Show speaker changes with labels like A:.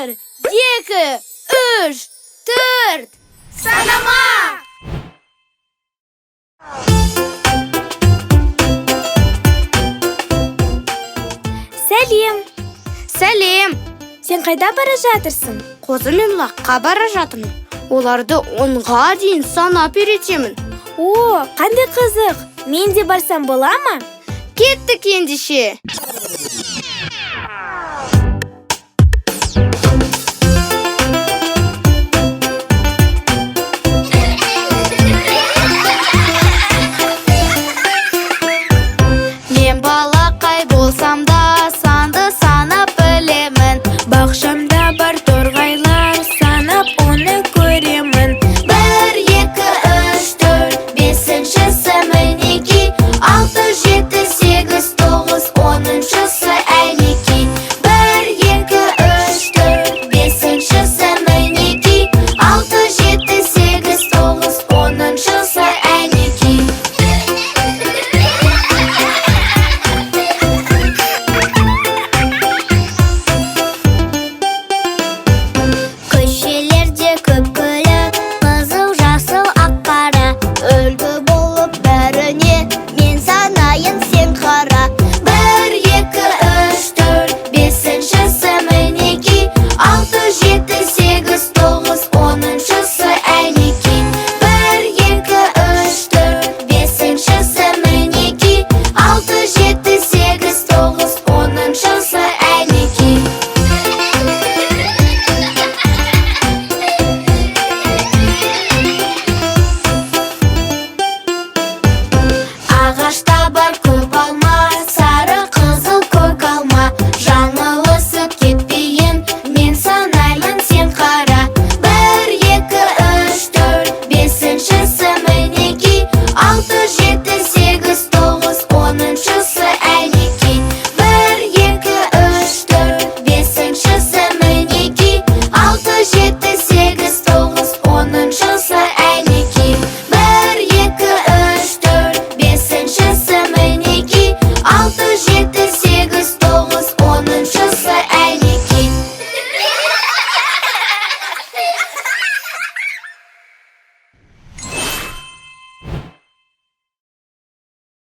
A: 1, 2, 3, 4. Санама!
B: Сәлем!
A: Сәлем!
B: Сен қайда бара жатырсың?
A: Қозы мен лаққа бара жатырмын. Оларды 10-ға дейін санап үйретемін.
B: О, қандай қызық! Мен де барсам бола ма?
A: Кеттік ендеше.